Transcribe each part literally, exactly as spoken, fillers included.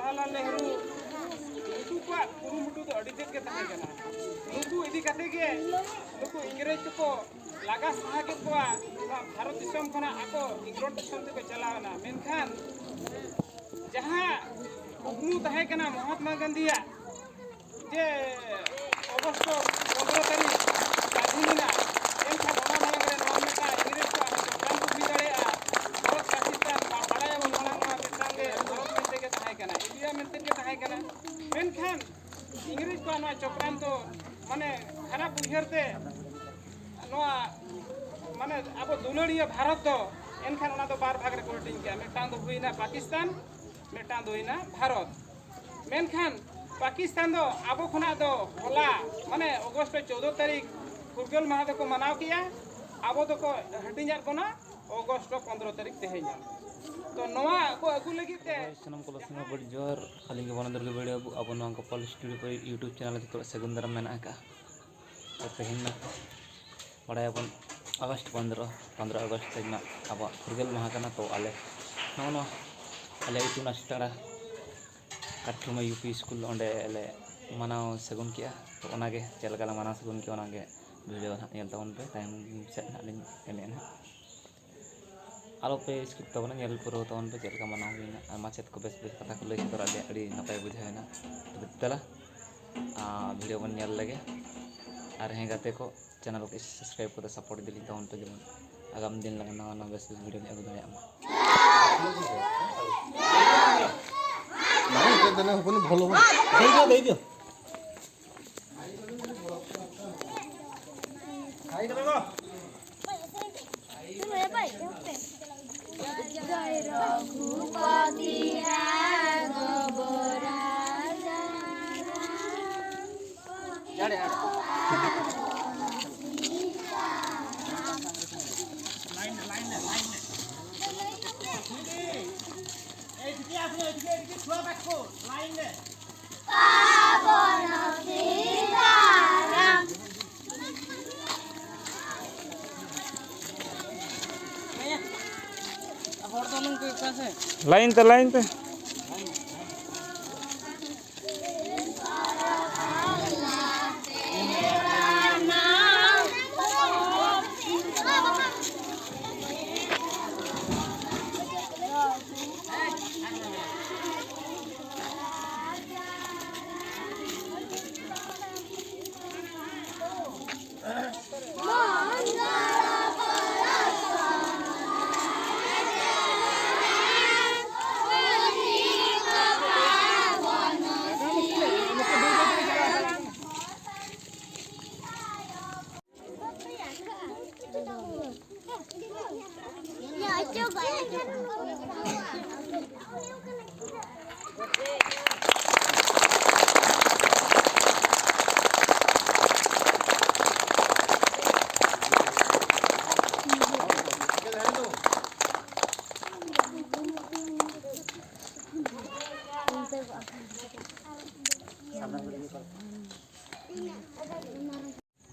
ᱡᱟᱣᱟᱦᱚᱨᱞᱟᱞ ᱱᱮᱦᱨᱩ, ᱱᱩᱠᱩ ᱠᱚᱣᱟᱜ ᱠᱩᱨᱩᱢᱩᱴᱩ ᱫᱚ ᱟᱹᱰᱤ ᱛᱮᱫ ᱜᱮ ᱛᱟᱦᱮᱸ ᱠᱟᱱᱟ᱾ ᱱᱩᱠᱩ ᱤᱫᱤ ᱠᱟᱛᱮ ᱜᱮ ᱱᱩᱠᱩ ᱤᱝᱨᱮᱡᱽ ᱠᱚᱠᱚ ᱞᱟᱜᱟ ᱥᱟᱦᱟ ᱠᱮᱫ ᱠᱚᱣᱟ᱾ ᱱᱚᱣᱟ ᱵᱷᱟᱨᱚᱛ ᱫᱤᱥᱚᱢ ᱠᱷᱚᱱᱟᱜ ᱟᱠᱚ ᱤᱝᱨᱚᱡᱽ ᱫᱤᱥᱚᱢ ᱛᱮᱠᱚ ᱪᱟᱞᱟᱣ ᱮᱱᱟ᱾ ᱢᱮᱱᱠᱷᱟᱱ ᱡᱟᱦᱟᱸ ᱠᱩᱠᱢᱩ ᱛᱟᱦᱮᱸ ᱠᱟᱱᱟ ᱢᱚᱦᱟᱛᱢᱟ ᱜᱟᱱᱫᱷᱤᱭᱟᱜ, ᱡᱮ ᱚᱜᱚᱥᱴ ᱯᱚᱱᱫᱽᱨᱚ ᱛᱟᱹᱨᱤᱠᱷ ᱥᱟᱹᱫᱷᱤᱱ ᱮᱱᱟ, ᱮᱱᱠᱷᱟᱱ ᱚᱱᱟ ᱢᱟᱲᱟᱝ ᱨᱮ ᱱᱚᱣᱟ ᱢᱤᱫᱴᱟᱝ ᱤᱝᱨᱮᱡᱽ ᱠᱚᱣᱟᱜ ᱦᱚᱸ ᱪᱚᱠᱨᱟᱱᱛᱚ ᱦᱩᱭ ᱫᱟᱲᱮᱭᱟᱜᱼᱟ᱾ ᱵᱷᱟᱨᱚᱛ ᱯᱟᱠᱤᱥᱛᱟᱱ ᱵᱟ-, ᱵᱟᱲᱟᱭᱟᱵᱚᱱ ᱢᱟᱲᱟᱝ ᱱᱚᱣᱟ ᱢᱤᱫᱴᱟᱝ ᱜᱮ ᱵᱷᱟᱨᱚᱛ ᱢᱮᱱᱛᱮ ᱜᱮ ᱛᱟᱦᱮᱸ ᱠᱟᱱᱟ, ᱤᱱᱰᱤᱭᱟ ᱢᱮᱱᱛᱮ ᱜᱮ ᱛᱟᱦᱮᱸ ᱠᱟᱱᱟ᱾ ᱢᱮᱱᱠᱷᱟᱱ ᱤᱝᱨᱮᱡᱽ ᱠᱚᱣᱟᱜ ᱱᱚᱣᱟ ᱪᱚᱠᱨᱟᱱᱛᱚ, ᱢᱟᱱᱮ, ᱠᱷᱟᱨᱟᱯ ᱩᱭᱦᱟᱹᱨ ᱛᱮ ᱱᱚᱣᱟ, ᱢᱟᱱᱮ, ᱟᱵᱚ ᱫᱩᱞᱟᱹᱲᱤᱭᱟᱹ ᱵᱷᱟᱨᱚᱛ ᱫᱚ ᱮᱱᱠᱷᱟᱱ ᱚᱱᱟ ᱫᱚ ᱵᱟᱨ ᱵᱷᱟᱜᱽ ᱨᱮᱠᱚ ᱦᱟᱹᱴᱤᱧ ᱠᱮᱜᱼᱟ᱾ ᱢᱤᱫᱴᱟᱝ ᱫᱚ ᱦᱩᱭᱱᱟ ᱯᱟᱠᱤᱥᱛᱟᱱ, ᱢᱤᱫᱴᱟᱝ ᱫᱚ ᱦᱩᱭᱱᱟ ᱵᱷᱟᱨᱚᱛ᱾ ᱢᱮᱱᱠᱷᱟᱱ ᱯᱟᱠᱤᱥᱛᱟᱱ ᱫᱚ ᱟᱵᱚ ᱠᱷᱚᱱᱟᱜ ᱫᱚ ᱦᱚᱞᱟ, ᱢᱟᱱᱮ, ᱚᱜᱚᱥᱴ ᱪᱳᱫᱽᱫᱚ ᱛᱟᱹᱨᱤᱠᱷ ᱯᱷᱩᱨᱜᱟᱹᱞ ᱢᱟᱦᱟ ᱫᱚᱠᱚ ᱢᱟᱱᱟᱣ ᱠᱮᱜᱼᱟ, ᱟᱵᱚ ᱫᱚᱠᱚ ᱦᱟᱹᱴᱤᱧᱟᱫ ᱵᱚᱱᱟ ᱚᱜᱚᱥᱴ ᱯᱚᱱᱫᱽᱨᱚ ᱛᱟᱹᱨᱤᱠᱷ ᱛᱮᱦᱮᱧ᱾ ᱛᱚ ᱱᱚᱣᱟ ᱠᱚ ᱟᱹᱜᱩ ᱞᱟᱹᱜᱤᱫ ᱛᱮ ᱥᱟᱱᱟᱢ ᱠᱚ ᱞᱟᱥᱮᱱᱟ ᱵᱟᱹᱲᱤᱡ ᱡᱚᱦᱟᱨ᱾ ᱟᱹᱞᱤᱧ ᱜᱮ ᱵᱟᱱᱟᱫᱚᱨ ᱜᱮ ᱵᱟᱹᱲᱤᱡ ᱟᱵᱚ, ᱟᱵᱚ ᱱᱚᱣᱟ ᱜᱳᱯᱟᱞ ᱥᱴᱩᱰᱤᱭᱳ ᱠᱚ YouTube ᱪᱮᱱᱮᱞ ᱡᱚᱛᱚ ᱦᱚᱲ ᱥᱟᱹᱜᱩᱱ ᱫᱟᱨᱟᱢ ᱢᱮᱱᱟᱜ ᱟᱠᱟᱫᱼᱟ᱾ ᱛᱚ ᱛᱮᱦᱮᱧ ᱢᱟ ᱵᱟᱲᱟᱭᱟᱵᱚᱱ ᱚᱜᱚᱥᱴ ᱯᱚᱱᱫᱽᱨᱚ, ᱯᱚᱱᱫᱽᱨᱚ ᱚᱜᱚᱥᱴ ᱛᱮᱦᱮᱧ ᱢᱟ ᱟᱵᱚᱣᱟᱜ ᱯᱷᱩᱨᱜᱟᱹᱞ ᱢᱟᱦᱟ ᱠᱟᱱᱟ᱾ ᱛᱚ ᱟᱞᱮ ᱱᱚᱜᱼᱚ ᱱᱚᱣᱟ ᱟᱞᱮ ᱤᱛᱩᱱ ᱟᱥᱲᱟ ᱠᱟᱴᱷᱩᱢᱟ ᱭᱩ ᱯᱤ ᱥᱠᱩᱞ ᱚᱸᱰᱮ ᱞᱮ ᱢᱟᱱᱟᱣ ᱥᱟᱹᱜᱩᱱ ᱠᱮᱜᱼᱟ᱾ ᱛᱚ ᱚᱱᱟᱜᱮ ᱪᱮᱫ ᱞᱮᱠᱟ ᱞᱮ ᱢᱟᱱᱟᱣ ᱥᱟᱹᱜᱩᱱ ᱠᱮᱜᱼᱟ ᱚᱱᱟᱜᱮ ᱵᱷᱤᱰᱤᱭᱳ ᱦᱟᱸᱜ ᱧᱮᱞ ᱛᱟᱵᱚᱱ ᱯᱮ, ᱛᱟᱭᱚᱢ ᱥᱮᱫ ᱦᱟᱸᱜ ᱞᱤᱧ ᱮᱢᱮᱫᱼᱟ ᱦᱟᱸᱜ᱾ ᱟᱞᱚ ᱯᱮ ᱥᱠᱤᱯ ᱛᱟᱵᱚᱱᱟ, ᱧᱮᱞ ᱯᱩᱨᱟᱹᱣ ᱛᱟᱵᱚᱱ ᱯᱮ ᱪᱮᱫ ᱞᱮᱠᱟ ᱢᱟᱱᱟᱣ ᱦᱩᱭᱱᱟ᱾ ᱟᱨ ᱢᱟᱪᱮᱫ ᱠᱚ ᱵᱮᱥ ᱵᱮᱥ ᱠᱟᱛᱷᱟ ᱠᱚ ᱞᱟᱹᱭ ᱥᱚᱫᱚᱨᱟᱫ ᱞᱮᱭᱟ, ᱟᱹᱰᱤ ᱱᱟᱯᱟᱭ ᱵᱩᱡᱷᱟᱹᱣ ᱮᱱᱟ᱾ ᱛᱚᱵᱮ ᱫᱮᱞᱟ ᱟᱨ ᱵᱷᱤᱰᱤᱭᱳ ᱵᱚᱱ ᱧᱮᱞ ᱞᱮᱜᱮ᱾ ᱟᱨ ᱦᱮᱸ ᱜᱟᱛᱮ ᱠᱚ, ᱪᱮᱱᱮᱞ ᱠᱚ ᱥᱟᱵᱥᱠᱨᱟᱭᱤᱵ ᱠᱟᱛᱮ ᱥᱟᱯᱳᱨᱴ ᱤᱫᱤ ᱞᱤᱧ ᱛᱟᱵᱚᱱ ᱯᱮ, ᱡᱮᱢᱚᱱ ᱟᱜᱟᱢ ᱫᱤᱱ ᱞᱟᱹᱜᱤᱫ ᱱᱟᱣᱟ ᱱᱟᱣᱟ ᱵᱮᱥ ᱵᱮᱥ ᱵᱷᱤᱰᱤᱭᱳ ᱞᱤᱧ ᱟᱹᱜᱩ ᱫᱟᱲᱮᱭᱟᱜ ᱢᱟ᱾ ᱵᱟᱝ, ᱤᱧ ᱫᱚ ᱦᱚᱯᱚᱱ ᱵᱷᱚᱞᱚ ᱵᱟᱝ᱾ ᱫᱮᱡ ᱫᱚ, ᱫᱮᱡ ᱫᱚ᱾ ᱞᱟᱭᱤᱱ ᱛᱮ, ᱞᱟᱭᱤᱱ ᱛᱮ᱾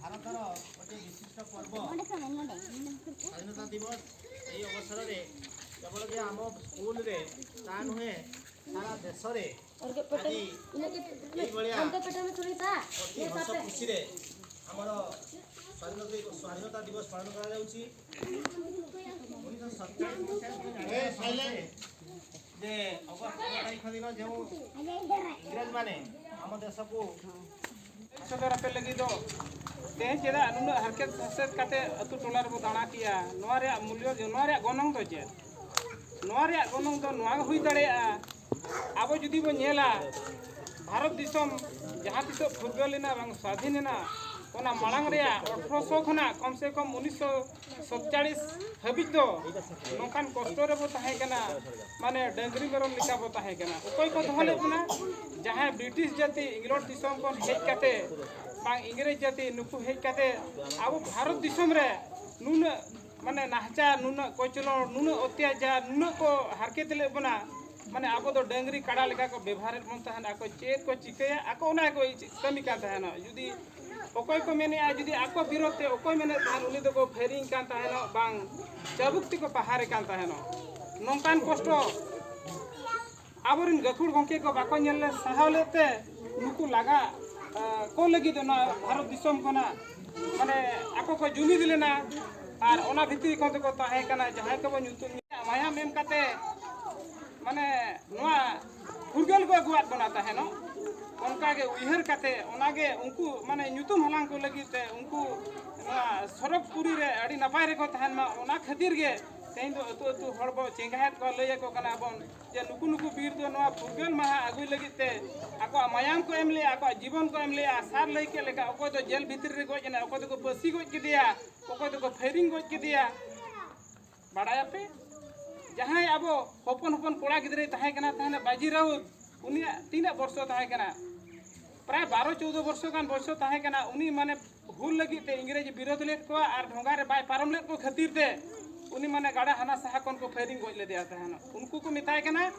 ଭାରତର ଗୋଟିଏ ବିଶିଷ୍ଟ ପର୍ବ ସ୍ୱାଧୀନତା ଦିବସ। ଏହି ଅବସରରେ କେବଳ ଯେ ଆମ ସ୍କୁଲରେ ତା ନୁହେଁ, ସାରା ଦେଶରେ ଆଜି ଏଇଭଳିଆ ଅତି ହସ ଖୁସିରେ ଆମର ସ୍ୱାଧୀନତା, ସ୍ୱାଧୀନତା ଦିବସ ପାଳନ କରାଯାଉଛି। ଉଣେଇଶହ ସତଚାଳିଶ ମସିହା, ଏ, ସାଇଲେଣ୍ଟ। ଯେ ଅଗଷ୍ଟ ପନ୍ଦର ତାରିଖ ଦିନ ଯେଉଁ ଇଂରେଜମାନେ ଆମ ଦେଶକୁ ᱥᱚᱫᱚᱨ ᱟᱯᱮ ᱞᱟᱹᱜᱤᱫ ᱫᱚ ᱛᱮᱦᱮᱧ ᱪᱮᱫᱟᱜ ᱱᱩᱱᱟᱹᱜ ᱦᱟᱨᱠᱮᱛ ᱥᱟᱥᱮᱛ ᱠᱟᱛᱮ ᱟᱹᱛᱩ ᱴᱚᱞᱟ ᱨᱮᱵᱚ ᱫᱟᱬᱟ ᱠᱮᱜᱼᱟ? ᱱᱚᱣᱟ ᱨᱮᱭᱟᱜ ᱢᱩᱞᱭᱚ, ᱱᱚᱣᱟ ᱨᱮᱭᱟᱜ ᱜᱚᱱᱚᱝ ᱫᱚ ᱪᱮᱫ? ᱱᱚᱣᱟ ᱨᱮᱭᱟᱜ ᱜᱚᱱᱚᱝ ᱫᱚ ᱱᱚᱣᱟ ᱜᱮ ᱦᱩᱭ ᱫᱟᱲᱮᱭᱟᱜᱼᱟ, ᱟᱵᱚ ᱡᱩᱫᱤ ᱵᱚᱱ ᱧᱮᱞᱟ, ᱵᱷᱟᱨᱚᱛ ᱫᱤᱥᱚᱢ ᱡᱟᱦᱟᱸ ᱛᱤᱥᱚᱜ ᱯᱷᱩᱨᱜᱟᱹᱞ ᱮᱱᱟ ᱵᱟᱝ ᱥᱟᱫᱷᱤᱱ ᱮᱱᱟ, ᱚᱱᱟ ᱢᱟᱲᱟᱝ ᱨᱮᱭᱟᱜ ᱟᱴᱷᱨᱚᱥᱚ ᱠᱷᱚᱱᱟᱜ ᱠᱚᱢ ᱥᱮ ᱠᱚᱢ ᱩᱱᱤᱥᱥᱚ ᱥᱚᱛᱪᱟᱲᱤᱥ ᱦᱟᱹᱵᱤᱡ ᱫᱚ ᱱᱚᱝᱠᱟᱱ ᱠᱚᱥᱴᱚ ᱨᱮᱵᱚ ᱛᱟᱦᱮᱸ ᱠᱟᱱᱟ, ᱢᱟᱱᱮ ᱰᱟᱹᱝᱨᱤ ᱢᱮᱨᱚᱢ ᱞᱮᱠᱟ ᱵᱚ ᱛᱟᱦᱮᱸ ᱠᱟᱱᱟ᱾ ᱚᱠᱚᱭ ᱠᱚ ᱫᱚᱦᱚ ᱞᱮᱫ ᱵᱚᱱᱟ? ᱡᱟᱦᱟᱸᱭ ᱵᱨᱤᱴᱤᱥ ᱡᱟᱹᱛᱤ ᱤᱝᱞᱚᱱᱰ ᱫᱤᱥᱚᱢ ᱠᱷᱚᱱ ᱦᱮᱡ ᱠᱟᱛᱮ, ᱵᱟᱝ ᱤᱝᱨᱮᱡᱽ ᱡᱟᱹᱛᱤ ᱱᱩᱠᱩ ᱦᱮᱡ ᱠᱟᱛᱮ ᱟᱵᱚ ᱵᱷᱟᱨᱚᱛ ᱫᱤᱥᱚᱢ ᱨᱮ ᱱᱩᱱᱟᱹᱜ ᱢᱟᱱᱮ ᱱᱟᱦᱟᱪᱟᱨ, ᱱᱩᱱᱟᱹᱜ ᱠᱚᱪᱞᱚᱱ, ᱱᱩᱱᱟᱹᱜ ᱚᱛᱛᱟᱪᱟᱨ, ᱱᱩᱱᱟᱹᱜ ᱠᱚ ᱦᱟᱨᱠᱮᱛ ᱞᱮᱫ ᱵᱚᱱᱟ, ᱢᱟᱱᱮ ᱟᱵᱚ ᱫᱚ ᱰᱟᱹᱝᱨᱤ ᱠᱟᱰᱟ ᱞᱮᱠᱟ ᱠᱚ ᱵᱮᱵᱷᱟᱨᱮᱫ ᱵᱚᱱ ᱛᱟᱦᱮᱱ, ᱟᱠᱚ ᱪᱮᱫ ᱠᱚ ᱪᱤᱠᱟᱹᱭᱟ, ᱟᱠᱚ ᱚᱱᱟ ᱜᱮᱠᱚ ᱠᱟᱹᱢᱤ ᱠᱟᱱ ᱛᱟᱦᱮᱱᱟ᱾ ᱡᱩᱫᱤ ᱚᱠᱚᱭ ᱠᱚ ᱢᱮᱱᱮᱫᱼᱟ, ᱡᱩᱫᱤ ᱟᱠᱚ ᱵᱤᱨᱳᱫᱷ ᱛᱮ ᱚᱠᱚᱭ ᱢᱮᱱᱮᱫ ᱛᱟᱦᱮᱱ, ᱩᱱᱤ ᱫᱚᱠᱚ ᱯᱷᱟᱭᱨᱤᱝ ᱠᱟᱱ ᱛᱟᱦᱮᱱᱚᱜ, ᱵᱟᱝ ᱪᱟᱹᱵᱩᱠ ᱛᱮᱠᱚ ᱯᱟᱦᱟᱨᱮ ᱠᱟᱱ ᱛᱟᱦᱮᱱᱚᱜ᱾ ᱱᱚᱝᱠᱟᱱ ᱠᱚᱥᱴᱚ ᱟᱵᱚᱨᱮᱱ ᱜᱟᱹᱠᱷᱩᱲ ᱜᱚᱢᱠᱮ ᱠᱚ ᱵᱟᱠᱚ ᱧᱮᱞ ᱞᱮ ᱥᱟᱦᱟᱣ ᱞᱮᱫ ᱛᱮ ᱱᱩᱠᱩ ᱞᱟᱜᱟ, ᱟ, ᱠᱚ ᱞᱟᱹᱜᱤᱫ ᱚᱱᱟ ᱵᱷᱟᱨᱚᱛ ᱫᱤᱥᱚᱢ ᱠᱷᱚᱱᱟᱜ ᱢᱟᱱᱮ ᱟᱠᱚ ᱠᱚ ᱡᱩᱢᱤᱫ ᱞᱮᱱᱟ᱾ ᱟᱨ ᱚᱱᱟ ᱵᱷᱤᱛᱨᱤ ᱠᱷᱚᱱ ᱛᱮᱠᱚ ᱛᱟᱦᱮᱸ ᱠᱟᱱᱟ, ᱡᱟᱦᱟᱸᱭ ᱠᱚᱵᱚ ᱧᱩᱛᱩᱢ ᱢᱟᱭᱟᱢ ᱮᱢ ᱠᱟᱛᱮ ᱢᱟᱱᱮ ᱱᱚᱣᱟ ᱯᱷᱩᱨᱜᱟᱹᱞ ᱠᱚ ᱟᱹᱜᱩᱣᱟᱫ ᱵᱚᱱᱟ ᱛᱟᱦᱮᱱᱚᱜ᱾ ᱚᱱᱠᱟ ᱜᱮ ᱩᱭᱦᱟᱹᱨ ᱠᱟᱛᱮ, ᱚᱱᱟ ᱜᱮ ᱩᱱᱠᱩ ᱢᱟᱱᱮ ᱧᱩᱛᱩᱢ ᱦᱟᱞᱟᱝ ᱠᱚ ᱞᱟᱹᱜᱤᱫ ᱛᱮ ᱩᱱᱠᱩ ᱱᱚᱣᱟ ᱥᱚᱨᱚᱜᱽᱯᱩᱨᱤ ᱨᱮ ᱟᱹᱰᱤ ᱱᱟᱯᱟᱭ ᱨᱮᱠᱚ ᱛᱟᱦᱮᱱ ᱢᱟ, ᱚᱱᱟ ᱠᱷᱟᱹᱛᱤᱨ ᱜᱮ ᱛᱮᱦᱮᱧ ᱫᱚ ᱟᱹᱛᱩ ᱟᱹᱛᱩ ᱦᱚᱲ ᱵᱚ ᱪᱮᱸᱜᱷᱟᱭᱮᱫ ᱠᱚᱣᱟ, ᱞᱟᱹᱭ ᱟᱠᱚ ᱠᱟᱱᱟ ᱵᱚᱱ ᱡᱮ ᱱᱩᱠᱩ ᱱᱩᱠᱩ ᱵᱤᱨ ᱫᱚ ᱱᱚᱣᱟ ᱯᱷᱩᱨᱜᱟᱹᱞ ᱢᱟᱦᱟ ᱟᱹᱜᱩᱭ ᱞᱟᱹᱜᱤᱫ ᱛᱮ ᱟᱠᱚᱣᱟᱜ ᱢᱟᱭᱟᱢ ᱠᱚ ᱮᱢ ᱞᱮᱜᱼᱟ, ᱟᱠᱚᱣᱟᱜ ᱡᱤᱵᱚᱱ ᱠᱚ ᱮᱢ ᱞᱮᱜᱼᱟ᱾ ᱥᱟᱨ ᱞᱟᱹᱭ ᱠᱮᱫ ᱞᱮᱠᱟ, ᱚᱠᱚᱭ ᱫᱚ ᱡᱮᱞ ᱵᱷᱤᱛᱨᱤ ᱨᱮ ᱜᱚᱡ ᱮᱱᱟ, ᱚᱠᱚᱭ ᱫᱚᱠᱚ ᱯᱟᱹᱥᱤ ᱜᱚᱡ ᱠᱮᱫᱮᱭᱟ, ᱚᱠᱚᱭ ᱫᱚᱠᱚ ᱯᱷᱟᱭᱨᱤᱝ ᱜᱚᱡ ᱠᱮᱫᱮᱭᱟ᱾ ᱵᱟᱲᱟᱭᱟᱯᱮ, ᱡᱟᱦᱟᱸᱭ ᱟᱵᱚ ᱦᱚᱯᱚᱱ ᱦᱚᱯᱚᱱ ᱠᱚᱲᱟ ᱜᱤᱫᱽᱨᱟᱹᱭ ᱛᱟᱦᱮᱸ ᱠᱟᱱᱟ, ᱛᱟᱦᱮᱱᱟ ᱵᱟᱡᱤ ᱨᱟᱣᱩᱛ, ᱩᱱᱤᱭᱟᱜ ᱛᱤᱱᱟᱹᱜ ᱵᱚᱨᱥᱚ ᱛᱟᱦᱮᱸ ᱠᱟᱱᱟ? ᱯᱨᱟᱭ ᱵᱟᱨᱚ ᱪᱳᱣᱫᱚ ᱵᱚᱨᱥᱚ ᱜᱟᱱ ᱵᱚᱭᱚᱥ ᱛᱟᱦᱮᱸ ᱠᱟᱱᱟ᱾ ᱩᱱᱤ ᱢᱟᱱᱮ ᱦᱩᱞ ᱞᱟᱹᱜᱤᱫ ᱛᱮ ᱤᱝᱨᱮᱡᱽ ᱵᱤᱨᱳᱫᱷ ᱞᱮᱫ ᱠᱚᱣᱟ ᱟᱨ ᱰᱷᱚᱸᱜᱟ ᱨᱮ ᱵᱟᱭ ᱯᱟᱨᱚᱢ ᱞᱮᱫ ᱠᱚ ᱠᱷᱟᱹᱛᱤᱨ ᱛᱮ ᱩᱱᱤ ᱢᱟᱱᱮ ᱜᱟᱰᱟ ᱦᱟᱱᱟ ᱥᱟᱦᱟ ᱠᱷᱚᱱ ᱠᱚ ᱯᱷᱟᱭᱨᱤᱝ ᱜᱚᱡ ᱞᱮᱫᱮᱭᱟ ᱛᱟᱦᱮᱱᱚᱜ᱾ ᱩᱱᱠᱩ ᱠᱚ ᱢᱮᱛᱟᱭ ᱠᱟᱱᱟ,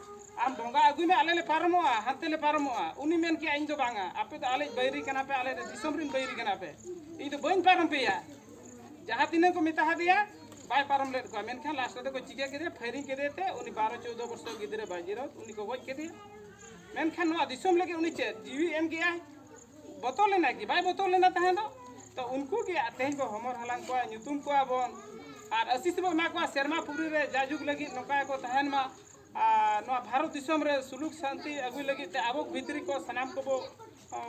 "ᱟᱢ ᱰᱷᱚᱸᱜᱟ ᱟᱹᱜᱩᱭ ᱢᱮ, ᱟᱞᱮ ᱞᱮ ᱯᱟᱨᱚᱢᱚᱜᱼᱟ, ᱦᱟᱱᱛᱮ ᱞᱮ ᱯᱟᱨᱚᱢᱚᱜᱼᱟ᱾" ᱩᱱᱤ ᱢᱮᱱ ᱠᱮᱜᱼᱟ, "ᱤᱧ ᱫᱚ ᱵᱟᱝᱟ, ᱟᱯᱮ ᱫᱚ ᱟᱞᱮ ᱵᱟᱹᱭᱨᱤ ᱠᱟᱱᱟ ᱯᱮ, ᱟᱞᱮ ᱫᱚ ᱫᱤᱥᱚᱢ ᱨᱮᱱ ᱵᱟᱹᱭᱨᱤ ᱠᱟᱱᱟ ᱯᱮ, ᱤᱧ ᱫᱚ ᱵᱟᱹᱧ ᱯᱟᱨᱚᱢ ᱯᱮᱭᱟ᱾" ᱡᱟᱦᱟᱸ ᱛᱤᱱᱟᱹᱜ ᱠᱚ ᱢᱮᱛᱟ ᱦᱟᱫᱮᱭᱟ, ᱵᱟᱭ ᱯᱟᱨᱚᱢ ᱞᱮᱫ ᱠᱚᱣᱟ᱾ ᱢᱮᱱᱠᱷᱟᱱ ᱞᱟᱥᱴ ᱨᱮᱫᱚ ᱠᱚ ᱪᱤᱠᱟᱹ ᱠᱮᱫᱮᱭᱟ, ᱯᱷᱟᱭᱨᱤᱝ ᱠᱮᱫᱮ ᱛᱮ ᱩᱱᱤ ᱵᱟᱨᱚ ᱪᱳᱣᱫᱚ ᱵᱚᱨᱥᱚ ᱜᱤᱫᱽᱨᱟᱹ ᱵᱟᱡᱤᱨᱟᱣ ᱩᱱᱤ ᱠᱚ ᱜᱚᱡ ᱠᱮᱫᱮᱭᱟ᱾ ᱢᱮᱱᱠᱷᱟᱱ ᱱᱚᱣᱟ ᱫᱤᱥᱚᱢ ᱞᱟᱹᱜᱤᱫ ᱩᱱᱤ ᱪᱮᱫ ᱡᱤᱣᱤ ᱮᱢ ᱠᱮᱜᱼᱟᱭ? ᱵᱚᱛᱚᱨ ᱞᱮᱱᱟ ᱠᱤ? ᱵᱟᱭ ᱵᱚᱛᱚᱨ ᱞᱮᱱᱟ ᱛᱟᱦᱮᱸ ᱫᱚ᱾ ᱛᱚ ᱩᱱᱠᱩ ᱜᱮ ᱛᱮᱦᱮᱧ ᱵᱚ ᱦᱚᱢᱚᱨ ᱦᱟᱞᱟᱝ ᱠᱚᱣᱟ, ᱧᱩᱛᱩᱢ ᱠᱚᱣᱟ ᱵᱚᱱ, ᱟᱨ ᱟᱥᱤᱥ ᱵᱚ ᱮᱢᱟ ᱠᱚᱣᱟ ᱥᱮᱨᱢᱟ ᱯᱩᱨᱤ ᱨᱮ ᱡᱟᱭᱡᱩᱜᱽ ᱞᱟᱹᱜᱤᱫ ᱱᱚᱝᱠᱟ ᱜᱮᱠᱚ ᱛᱟᱦᱮᱱ ᱢᱟ᱾ ᱟᱨ ᱱᱚᱣᱟ ᱵᱷᱟᱨᱚᱛ ᱫᱤᱥᱚᱢ ᱨᱮ ᱥᱩᱞᱩᱠ ᱥᱟᱱᱛᱤ ᱟᱹᱜᱩᱭ ᱞᱟᱹᱜᱤᱫ ᱛᱮ ᱟᱵᱚ ᱵᱷᱤᱛᱨᱤ ᱠᱚ ᱥᱟᱱᱟᱢ ᱠᱚᱵᱚ, ᱚ,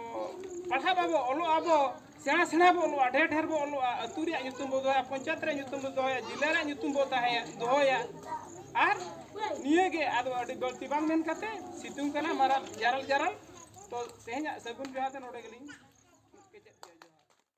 ᱯᱟᱲᱦᱟᱜ ᱟᱵᱚ, ᱚᱞᱚᱜ ᱟᱵᱚ, ᱥᱮᱬᱟ ᱥᱮᱬᱟ ᱵᱚ ᱚᱞᱚᱜᱼᱟ, ᱰᱷᱮᱨ ᱰᱷᱮᱨ ᱵᱚ ᱚᱞᱚᱜᱼᱟ, ᱟᱹᱛᱩ ᱨᱮᱭᱟᱜ ᱧᱩᱛᱩᱢ ᱵᱚ ᱫᱚᱦᱚᱭᱟ, ᱯᱚᱧᱪᱟᱭᱮᱛ ᱨᱮᱭᱟᱜ ᱧᱩᱛᱩᱢ ᱵᱚ ᱫᱚᱦᱚᱭᱟ, ᱡᱤᱞᱟᱹ ᱨᱮᱭᱟᱜ ᱧᱩᱛᱩᱢ ᱵᱚ ᱛᱟᱦᱮᱸᱭᱟ, ᱫᱚᱦᱚᱭᱟ᱾ ᱟᱨ ᱱᱤᱭᱟᱹ ᱜᱮ, ᱟᱫᱚ ᱟᱹᱰᱤ ᱵᱟᱹᱲᱛᱤ ᱵᱟᱝ ᱢᱮᱱ ᱠᱟᱛᱮ ᱥᱤᱛᱩᱝ ᱠᱟᱱᱟ ᱢᱟᱨᱟᱝ ᱡᱟᱨᱟᱞ ᱡᱟᱨᱟᱞ᱾ ᱛᱚ ᱛᱮᱦᱮᱧᱟᱜ ᱥᱟᱹᱜᱩᱱ ᱡᱚᱦᱟᱨ ᱫᱚ ᱱᱚᱰᱮ ᱜᱮᱞᱤᱧ